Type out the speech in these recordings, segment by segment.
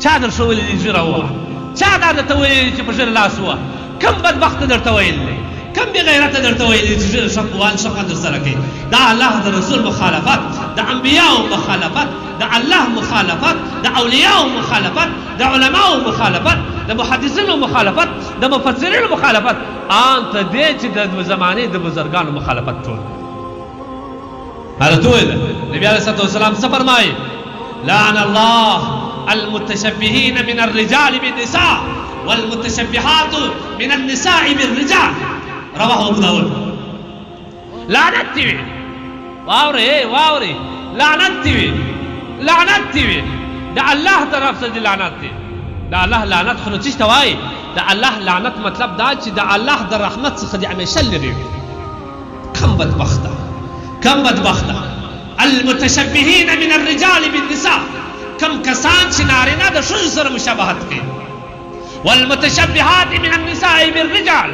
چا در ښوولي دي ږیره ووهه؟ چا دا درته ویلي دي چې په ږیره لاس ووهه؟ کوم بدبخت درته ویلي دي؟ کوم بې غیرته درته ویلي دي چې ږیره ښه وهل ښه خوند درسره کوي؟ د الله د رسول مخالفت، د انبیاو مخالفت، د الله مخالفت، د اولیاو مخالفت، د علماو مخالفت، د محدثینو مخالفت، د مفسرینو مخالفت، آن تر دې چې د زمانې د بزرګانو مخالفت ټول. حضرت وویل، نبی علیه الصلاة والسلام څه فرمایي؟ لعن الله المتشبهین من الرجال بالنساء والمتشبهات من النساء بالرجال. رواه ابو داود. لعنت دی وي، واورې واورې، لعنت دی وي، لعنت دی وي، د الله طرف څخه دی لعنت دی. د الله لعنت خو نو څه ته وایي؟ د الله لعنت مطلب دا چې د الله د رحمت څخه دې همیشه لرې وي. کم بدبخته، کم بدبخته. المتشبهین من الرجال بالنساء، کم کسان چې نارینه د ښځو سره مشابهت کوي، والمتشبهات من النساء بالرجال،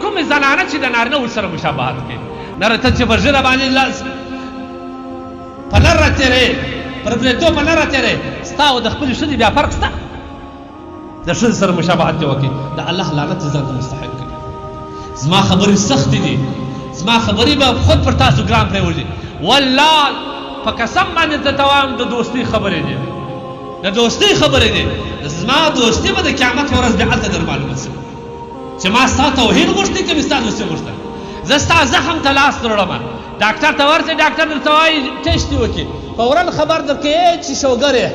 کومې زنانه چې د نارینه سره مشابهت کوي. نره ته چې په ږیره باندې لاس په نر راتېرې، پر برېتو په نر راتېرې، ستا او د خپلې ښځې بیا فرق سته؟ د ښځې سره مشابهت دې وکړي، د الله لعنت دې ځان ته مستحق کړي. زما خبرې سختې دي، زما خبرې به خود پر تاسو ګران پرېوځي. والله په قسم باندې درته وایم، د دوستۍ خبرې دي، د دوستۍ خبرې دي. زما دوستي به د قیامت په ورځ بیا هلته در معلومه شي چې ما ستا توهین غوښتی که مې ستا دوستي غوښته. زه ستا زخم ته لاس دروړم، ډاکټر ته ورځې، ډاکټر درته وایي ټیسټ دې وکړي، فورا خبر درکوي چې شوګر یې،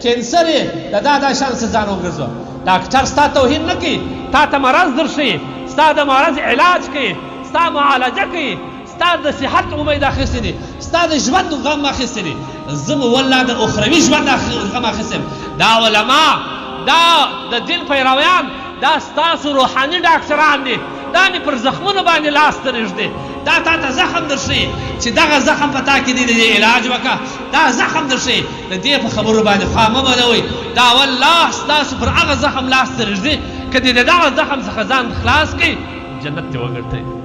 کینسر یې، د دا دا شان څه ځان وګرځوه. ډاکټر ستا توهین نه کوي، تا ته مرض درښیي، ستا د مرض علاج کوي، ستا معالجه کوي، ستا د صحت امید اخیستی دی، ستا د ژوند غم اخیستی دی. زه مو والله د اخروي ژوند غم اخیستی. دا علما، دا د دین پیرویان، دا ستاسو روحاني ډاکټران دي، دا مې پر زخمونو باندې لاس درږدي، دا تا ته زخم درښیي چې دغه زخم په تا کې دی، د دې علاج وکړه. دا زخم درښیي، د دې په خبرو باندې خوا مه بدوئ. دا والله ستاسو پر هغه زخم لاس درږدي، که دې د دغه زخم څخه ځان خلاص کړي، جنت دې وګټئ.